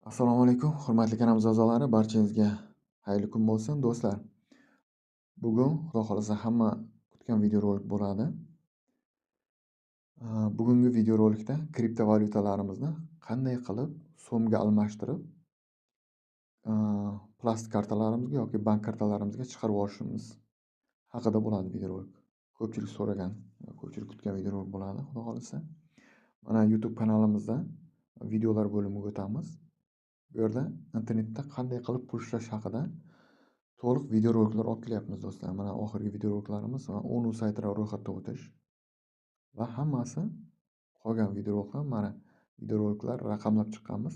Assalomu alaykum, hurmatli kanalimiz a'zolari, barchangizga xayrli kun bo'lsin, do'stlar. Bugun Xudo xolasa hamma kutgan videorolik bo'ladi. Bugungi videorolikda kriptovalyutalarimizni qanday qilib so'mga almashtirib, plastik kartalarimizga yoki bank kartalarimizga chiqarib olishimiz haqida bo'ladi videorolik. Ko'pchilik so'ragan, ko'pchilik kutgan videorolik bo'ladi, Xudo xolasa. Mana YouTube kanalimizda videolar bo'limiga o'tamiz. Bu yerda internetda qanday qilib pul ishlash haqida to'liq videoroliklar olib kelyapmiz, do'stlar. Mana oxirgi videoroliklarimiz va ONU saytida ro'yxatdan o'tish va hammasi qolgan videoroliklar, mana videoroliklar raqamlab chiqqanmiz.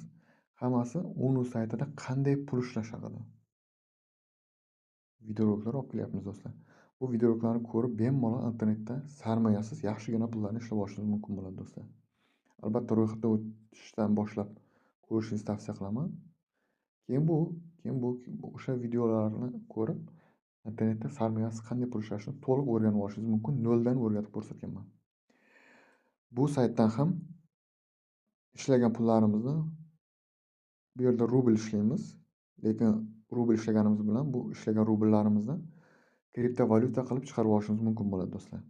Hammasi ONU saytida qanday pul ishlash haqida videoroliklar olib kelyapmiz, do'stlar. Bu videoroliklarni ko'rib bemalol internetda sarmoyasiz yaxshigina pullarni ishlab olishingiz mumkin bo'ladi, do'stlar. Albatta ro'yxatdan o'tishdan boshlab ko'rishingizni tavsiya qilaman. Keyin bu o'sha videolarni ko'rib internetda sarmoyasiz qanday pul ishlashni to'liq o'rganib olishingiz mumkin. Noldan o'rgatib ko'rsatganman. Bu saytdan ham ishlagan pullarimizni bu yerda rubl ishlaymiz, lekin rubl ishlaganimiz bilan bu ishlagan rubllarimizni kriptovalyuta qilib chiqarib olishimiz mumkin bo'ladi, do'stlar.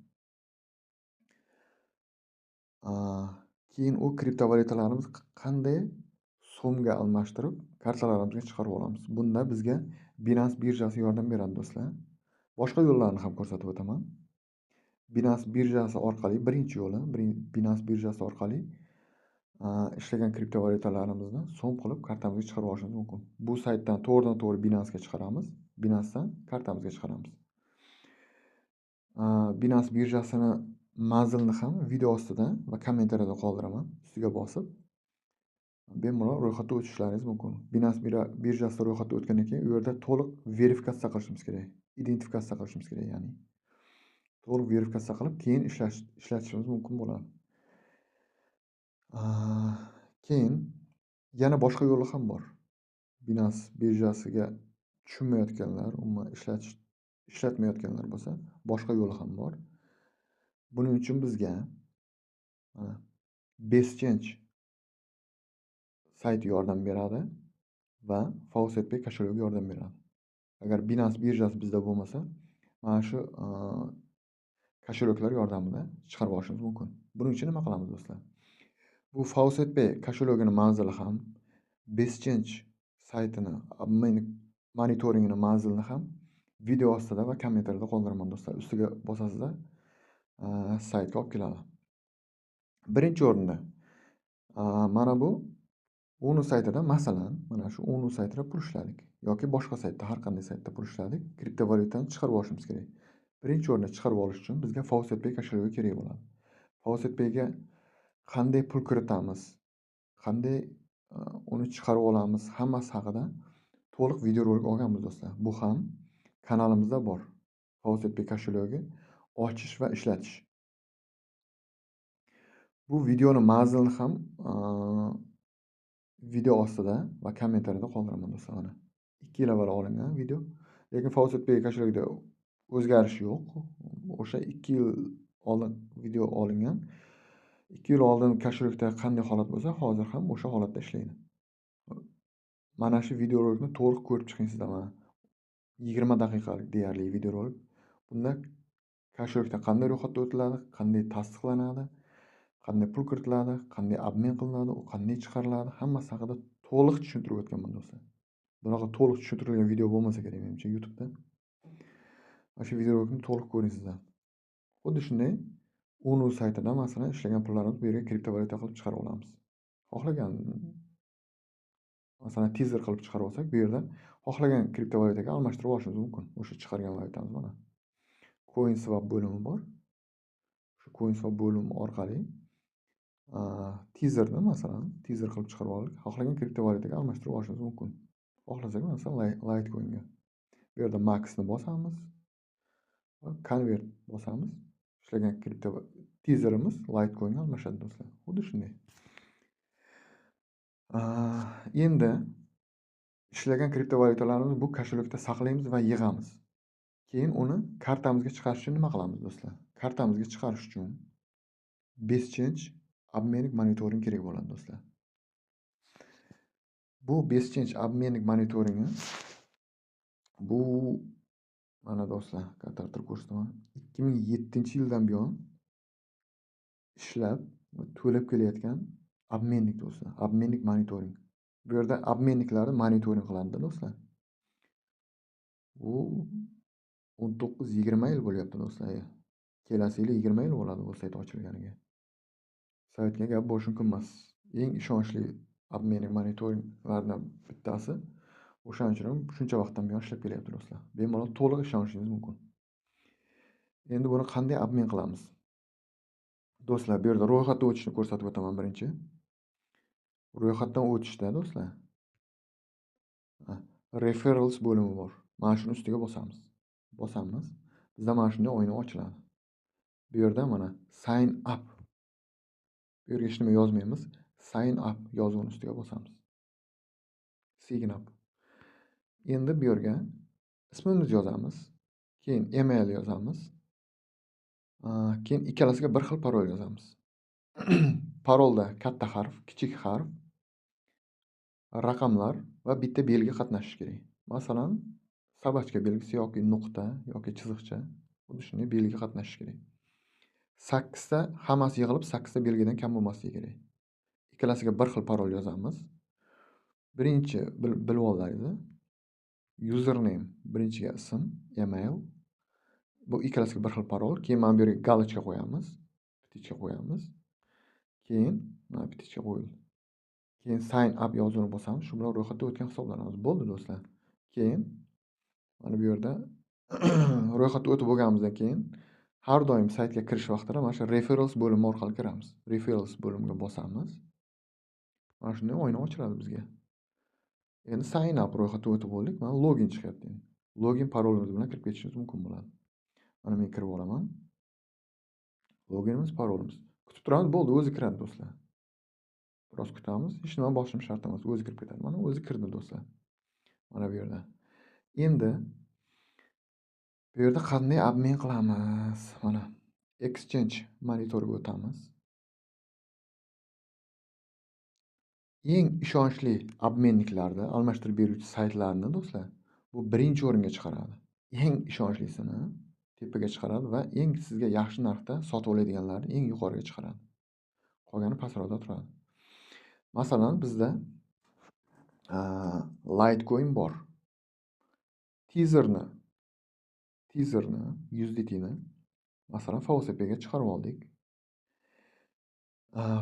Keyin u kriptovalyutalarimiz qanday so'mga almashtirib kartalarimizga chiqarib olamiz. Bunda bizga Binance birjasi yordam beradi, do'stlar. Boshqa yo'llarni ham ko'rsatib o'taman. Binance birjasi orqali birinchi yo'li, Binance birjasi orqali ishlagan kriptovalyutalarimizni so'm qilib kartamizga chiqarib olishimiz mumkin. Bu saytdan to'g'ridan to'g'ri Binance'ga chiqaramiz. Binance'dan kartamizga chiqaramiz. Binance birjasini manzilini ham video ostida va kommentariyada qoldiraman. Ustiga bosib bemalol ro'yxatdan o'tishlaringiz mumkin. Binance birjasida ro'yxatdan o'tgandan keyin u yerda to'liq verifikatsiya qilishimiz kerak. Identifikatsiya qilishimiz kerak, ya'ni to'liq verifikatsiya qilib keyin ishlatishimiz mumkin bo'ladi. Keyin yana boshqa yo'li ham bor. Binance birjasiga tushunmayotganlar, umuman ishlatmayotganlar bo'lsa, boshqa yo'li ham bor. Buning uchun bizga mana BestChange sayti yordam beradi va FaucetPay kошелёgi yordam beradi. Agar Binance birjasi bizda bo'lmasa, mana shu kошелёklar yordamida chiqarib olishimiz mumkin. Buning uchun nima qilamiz, do'stlar? Bu FaucetPay kошелёgini manzili ham, BestChange saytini monitoringini manzilini ham video ostida va kommentariyada qoldiraman, do'stlar. Ustiga bosasizda saytga olib keladi. Birinchi o'rinda mana bu ONU saytida, masalan, mana shu ONU saytida pul ishladik yoki boshqa saytda, har qanday saytda pul ishladik, kriptovalyutani chiqarib olishimiz kerak. Birinchi o'rinda chiqarib olish uchun bizga FaucetPay kошелёgi kerak bo'ladi. FaucetPayga qanday pul kiritamiz, qanday uni chiqarib olamiz, hammasi haqida to'liq videorolik olganmiz, do'stlar. Bu ham kanalimizda bor. FaucetPay kошелёgi ochish va ishlatish. Bu videoni manzilini ham video ostida va kommentariyada qoldiraman, do'stlar. Mana 2 yil avval olingan video, lekin FaucetPay kошелёgida o'zgarish yo'q. O'sha 2 yil oldin video olingan. 2 yil oldin kошелёkda qanday holat bo'lsa, hozir ham o'sha holatda ishlaydi. Mana shu videorolikni to'liq ko'rib chiqing sizlar, mana 20 daqiqalik deyarli videorolik. Bunda kошелёkda qanday ro'yxatdan o'tiladi, qanday tasdiqlanadi, qanday pul kiritiladi, qanday obmen qilinadi, u qanday chiqariladi, hammasi haqida to'liq tushuntirib o'tganman, do'stlar. Bunaqa to'liq tushuntirilgan video bo'lmasa kerak menimcha YouTube'da. Mana shu videorolikni to'liq ko'ring sizlar. Xuddi shunday ONU saytida masalan ishlagan pullarimizni bu yerga kriptovalyuta qilib chiqarib olamiz. Xohlagan masalan teaser qilib chiqarib olsak, bu yerda xohlagan kriptovalyutaga almashtirib olishimiz mumkin. O'sha chiqargan valyutamiz mana. Coin swap bo'limi bor. Shu coin swap bo'limi orqali teaserni masalan teaser qilib chiqarib oldik. Xohlagan kriptovalyutaga almashtirib olishimiz mumkin. Xohlasak masalan Litecoinga. Bu yerda maxni bosamiz va convert bosamiz. Ishlagan kripto teaserimiz Litecoinga almashadi, do'stlar. Xuddi shunday. Endi ishlagan kriptovalyutalarimizni bu kошелёkda saqlaymiz va yig'amiz. Keyin uni kartamizga chiqarish uchun nima qilamiz, do'stlar? Kartamizga chiqarish uchun BestChange обменник monitoring kerak bo'ladi, do'stlar. Bu BestChange обменник monitoringi bu mana do'stlar, kattaroq ko'rsataman. 2007-yildan buyon ishlab to'lab kelayotgan обменник do'stlar, обменник monitoring. Bu yerda обменник larni monitoring qiladi do'stlar. Bu 19-20 yil bo'lyapti do'stlar. Kelasi yili 20 yil bo'ladi bu sayt ochilganiga. Saytga gap bo'lishi mumkin emas. Eng ishonchli обменник monitoringlardan bittasi. O'shaning uchun ham shuncha vaqtdan buyon ishlab kelyapti do'stlar. Bemalol to'liq ishonishingiz mumkin. Endi buni qanday обмен qilamiz? Do'stlar, bu yerda ro'yxatdan o'tishni ko'rsatib o'taman birinchi. Ro'yxatdan o'tishda do'stlar, referrals bo'limi bor. Mana shuni ustiga bosamiz. Bosamiz. Bizda mana shunday oyna ochiladi. Bu yerda mana sign up. Bu yerga hech nima yozmaymiz. Sign up yozuvini ustiga bosamiz. Sign up. Endi bu yerga ismimizni yozamiz. Keyin email yozamiz. Keyin ikkalasiga bir xil parol yozamiz. Parolda katta harf, kichik harf, raqamlar va bitta belgi qatnashishi kerak. Masalan, собачка belgisi yoki nuqta yoki chiziqcha, xuddi shunday belgi qatnashishi kerak. 8 ta hammasi yig'ilib 8 ta belgidan kam bo'lmasligi kerak. Ikkalasiga bir xil parol yozamiz. Birinchi bilib olingiz. Username birinchiga ism, email. Bu ikkalasiga bir xil parol. Keyin mana bu yerga галочка qo'yamiz, птичка qo'yamiz. Keyin mana птичка qo'yildi. Keyin sign up yozuvini bosamiz. Shu bilan ro'yxatdan o'tgan hisoblanamiz. Bo'ldi do'stlar. Keyin mana bu yerda ro'yxatdan o'tib bo'lganimizdan keyin har doim saytga kirish vaqtida mana shu referrals bo'limi orqali kiramiz. Referrals bo'limiga bosamiz. Mana shunday oyna ochiladi bizga. Endi sign up ro'yxatdan o'tib bo'ldik. Mana login chiqyapti endi. Login parolimiz bilan kirib ketishimiz mumkin bo'ladi. Mana men kirib olaman. Loginimiz, parolimiz. Kutib turamiz, bo'ldi, o'zi kiradi do'stlar. Biroz kutamiz. Hech nima bosishim shart emas, o'zi kirib ketadi. Mana o'zi kirdi do'stlar. Mana bu yerda. Endi bu yerda qanday обмен qilamiz? Mana exchange monitorga o'tamiz. Eng ishonchli обменник larni almashtirib beruvchi saytlarni do'stlar, bu birinchi o'ringa chiqaradi. Eng ishonchlisini tepaga chiqaradi va eng sizga yaxshi narxda sotib oladiganlarni eng yuqoriga chiqaradi. Qolgani pastroqda turadi. Masalan, bizda Litecoin bor. Tetherni USDT'ni masalan FaucetPayga chiqarib oldik.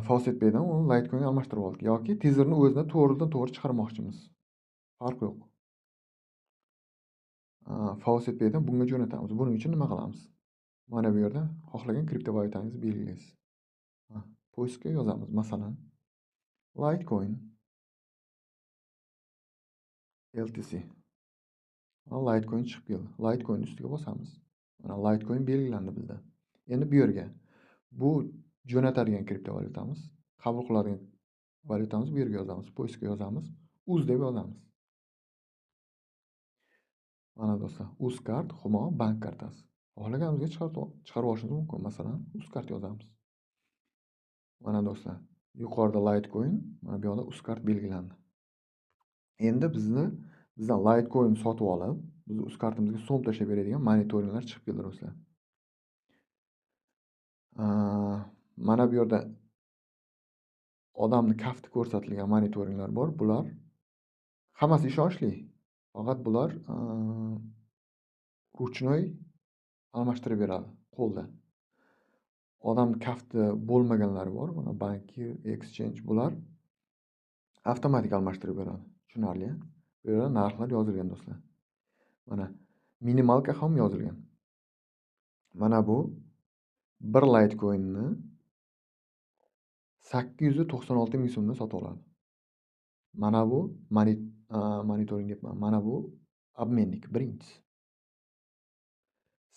FaucetPaydan uni Litecoinga almashtirib oldik yoki Tetherni o'zini to'g'ridan to'g'ri chiqarmoqchimiz. Farq yo'q. FaucetPaydan bunga jo'natamiz. Buning uchun nima qilamiz? Mana bu yerda xohlagan kriptovalyutangizni belgilaysiz. Поиск ga yozamiz. Masalan, Litecoin LTC. Litecoin chiqib keldi. Litecoin ustiga bosamiz. Mana Litecoin belgilandi bizda. Endi bu yerga bu jo'natadigan kriptovalyutamiz, qabul qiladigan valyutamiz bu yerga yozamiz. Поиск ga yozamiz. UZ deb yozamiz. Mana do'stlar, UzCard Humo bank kartasi. Xohlaganimizga chiqarib olishimiz mumkin. Masalan, UzCard yozamiz. Mana do'stlar, yuqorida Litecoin, mana bu yoqda UzCard belgilandi. Endi bizdan Litecoin sotib olib, bizni UzCardimizga so'm tashlab beradigan monitoringlar chiqib keldi do'stlar. Mana bu yerda odamni kafti ko'rsatilgan monitoringlar bor. Bular hammasi ishonchli. Faqat bular ruchnoy almashtirib beradi qo'lda. Odamni kafti bo'lmaganlari bor. Mana banki, exchange bular avtomatik almashtirib beradi. Tushunarli? Bu yerda narxlar yozilgan do'stlar. Mana minimalka ham yozilgan. Mana bu bir Litecoin'ni 896 ming so'mdan sotib oladi. Mana bu monitoring deyapman. Mana bu обменник birinchisi.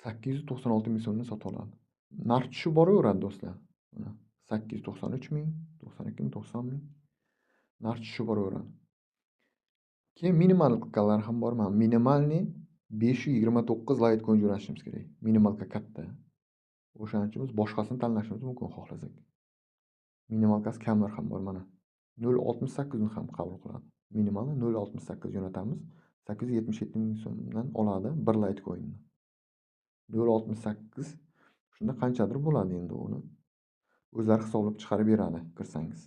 896 ming so'mdan sotib oladi. Narx tushib boraveradi do'stlar. Mana 893 ming, 92 ming, 90 ming narx tushib boraveradi. Keyin minimalkalar ham bor. Mana minimalni 529 Litecoin jo'natishimiz kerak. Minimalka katta. O'shaning uchun biz boshqasini tanlashimiz mumkin xohlasak. Minimalkasi kamlar ham bor mana. 0.68 ni ham qabul qiladi. Minimal 0.68 jo'natamiz. 877 ming so'mdan oladi bir Litecoin'ni. 0.68 shunda qanchadir bo'ladi endi uni. O'zlari hisoblab chiqarib beradi kirsangiz.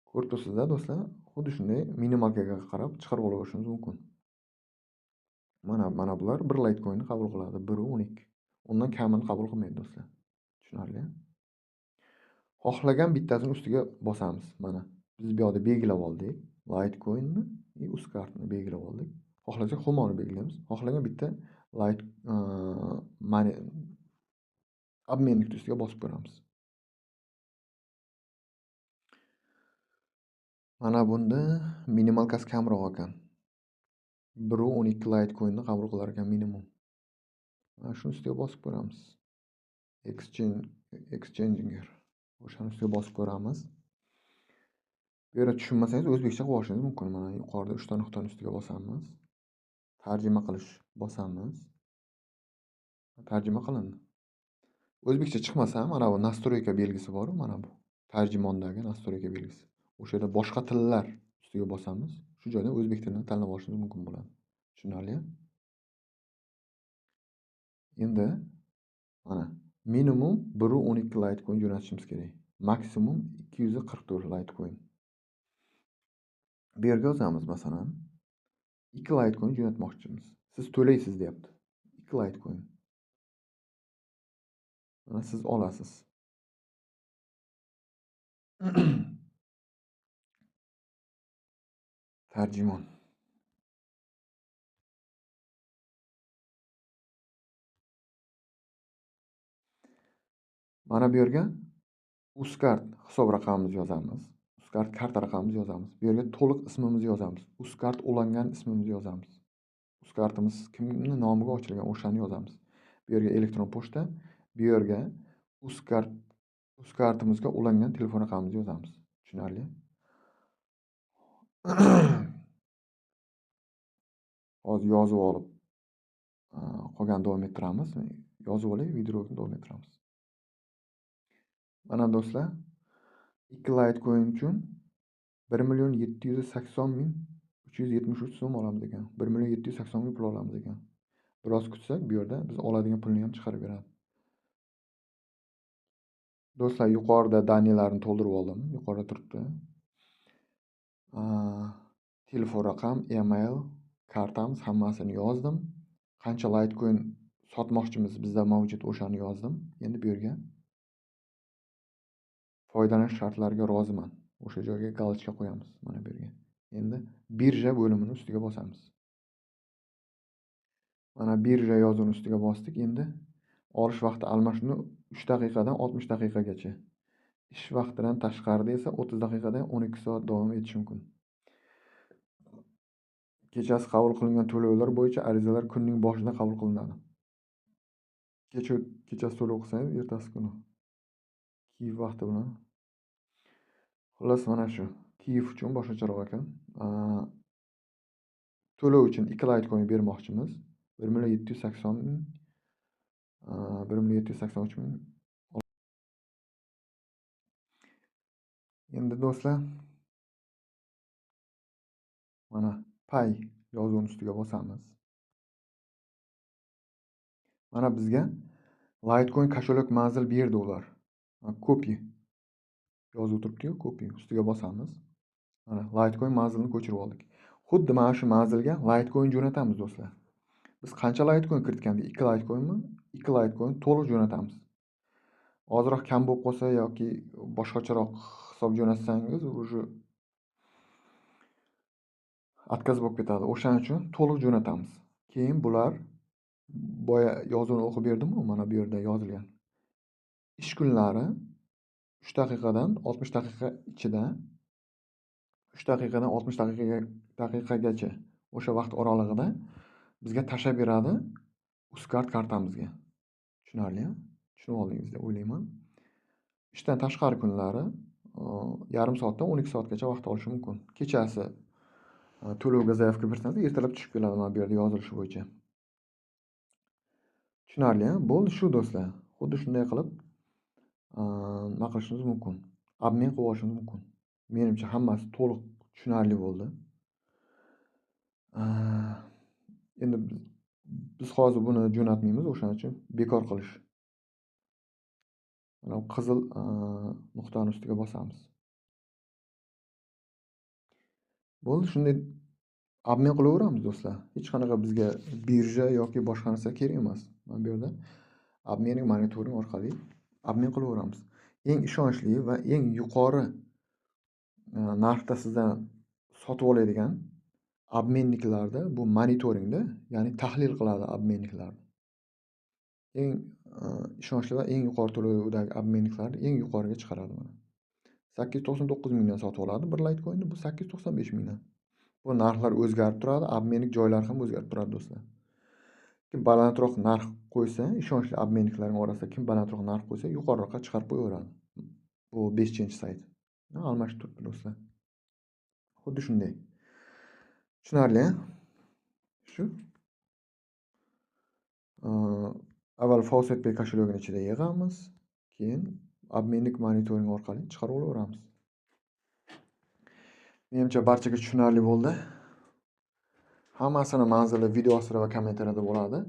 Ko'rib turibsizlar do'stlar, xuddi shunday minimalkaga qarab chiqarib olishingiz mumkin. Mana bular bir Litecoin'ni qabul qiladi, 1.12. Undan kamini qabul qilmaydi do'stlar. Tushunarli? Xohlagan bittasini ustiga bosamiz. Mana biz bu yoqda belgilab oldik Litecoin'ni va Uzcard'ni belgilab oldik. Xohlasak Humoni belgilaymiz. Xohlagan bitta Lite money obmennik ustiga bosib ko'ramiz. Mana bunda minimalkasi kamroq ekan. 1.12 Litecoin'ni qabul qilar ekan minimum. Mana shuni ustiga bosib ko'ramiz. Exchanger. O'shani ustiga bosib ko'ramiz. Bu yerda tushunmasangiz o'zbekcha qilib olishingiz mumkin. Mana yuqorida 3 ta nuqtani ustiga bosamiz. Tarjima qilish bosamiz. Tarjima qilindi. O'zbekcha chiqmasa, mana bu nastroyka belgisi bor-ku, mana bu tarjimondagi nastroyka belgisi. O'sha yerda boshqa tillar ustiga bosamiz. Shu joydan o'zbek tilini tanlab olishingiz mumkin bo'ladi. Tushunarli? Endi mana minimum 1.12 Litecoin jo'natishimiz kerak. Maksimum 244 Litecoin. Bu yerga yozamiz masalan 2 Litecoin jo'natmoqchimiz. Siz to'laysiz deyapti. 2 Litecoin. Mana siz olasiz. Tarjimon. Mana bu yerga Uzcard hisob raqamimizni yozamiz. Uzcard karta raqamimizni yozamiz. Bu yerga to'liq ismimizni yozamiz. Uzcard ulangan ismimizni yozamiz. Uzcardimiz kimning nomiga ochilgan o'shani yozamiz. Bu yerga elektron pochta, bu yerga Uzcardimizga ulangan telefon raqamimizni yozamiz. Tushunarli? Hozir yozib olib qolgan davom ettiramiz. Yozib olay, videoni davom ettiramiz. Mana do'stlar, 2 Litecoin uchun 1 780 373 so'm olamiz ekan. 1 780 000 pul olamiz ekan. Biroz kutsak, bu yerda biz oladigan pulni ham chiqarib beradi. Do'stlar, yuqorida данные larni to'ldirib oldim. Yuqorida turibdi. Telefon raqam, email, kartamiz hammasini yozdim. Qancha Litecoin sotmoqchimiz bizda mavjud o'shani yozdim. Endi bu yerga foydalanish shartlariga roziman. O'sha joyga галочка qo'yamiz mana bu yerga. Endi birja bo'limini ustiga bosamiz. Mana birja yozuvini ustiga bosdik. Endi olish vaqti almashinuv 3 daqiqadan 60 daqiqagacha. Ish vaqtidan tashqarida esa 30 daqiqadan 12 soat davom etishi mumkin. Kechasi qabul qilingan to'lovlar bo'yicha arizalar kunning boshida qabul qilinadi. Kechasi to'lov qilsangiz, ertasi kuni Kiyev vaqti bilan. Xullas mana shu. Kiyev uchun boshqacharoq ekan. To'lov uchun 2 Litecoin bermoqchimiz. 1 780 000 1 783 000. Endi do'stlar, mana pay yozuvini ustiga bosamiz. Mana bizga Litecoin кошелёк manzil berdi ular. Copy yozuv turibdi-yu, copy ustiga bosamiz. Mana Litecoin manzilini ko'chirib oldik. Xuddi mana shu manzilga Litecoin jo'natamiz do'stlar. Biz qancha Litecoin kiritgandik? 2 Litecoinmi? 2 Litecoin to'liq jo'natamiz. Ozroq kam bo'lib qolsa yoki boshqacharoq hisob jo'natsangiz, уже отказ bo'lib ketadi. O'shaning uchun to'liq jo'natamiz. Keyin bular boya yozuvni o'qib berdim-ku, mana bu yerda yozilgan. Ish kunlari 3 daqiqadan 60 daqiqa ichida 3 daqiqadan 60 daqiqagacha o'sha vaqt oralig'ida bizga tashlab beradi Uzcard kartamizga. Tushunarli? Tushunib oldingiz deb o'ylayman. Ishdan tashqari kunlari yarim soatdan 12 soatgacha vaqt olishi mumkin. Kechasi to'lovga заявка bersangiz, ertalab tushib keladi mana bu yerda yozilishi bo'yicha. Tushunarli, bo'ldi shu do'stlar. Xuddi shunday qilib nima qilishimiz mumkin? Обмен qilib olishimiz mumkin. Menimcha hammasi to'liq Tushunarli bo'ldi. Endi biz hozir buni jo'natmaymiz, o'shaning uchun bekor qilish. Mana bu qizil nuqtani ustiga bosamiz. Bo'ldi, shunday obmen qilaveramiz do'stlar. Hech qanaqa bizga birja yoki boshqa narsa kerak emas. Mana bu yerda obmening monitoring orqali obmen qilaveramiz. Eng ishonchli va eng yuqori narxda sizdan sotib oladigan obmenniklarda bu monitoringda, ya'ni tahlil qiladi obmenniklarni. Eng ishonchli va eng yuqori to'lovdagi obmenniklarni eng yuqoriga chiqaradi mana. 899 mingdan sotib oladi bir Litecoin'ni, bu 895 mingdan. Bu narxlar o'zgarib turadi, obmennik joylari ham o'zgarib turadi do'stlar. Kim balandroq narx qo'ysa, ishonchli obmenniklarning orasida kim balandroq narx qo'ysa, yuqoriroqqa chiqarib qo'yaveradi. Bu 5-sayt. Almashib turibdi do'stlar. Xuddi shunday. Tushunarli, shu. Avval FaucetPay kошелегini ichida yig'amiz, keyin obmennik monitoring orqali chiqarib olaveramiz. Menimcha barchaga tushunarli bo'ldi. Hammasini manzili video ostida va kommentariyada bo'ladi.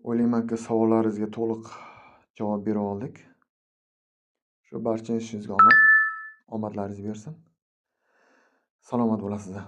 O'ylaymanki, savollaringizga to'liq javob bera oldik. Shu barcha ishingizga omad, omadlaringiz bersin. Salomat bo'lasizlar.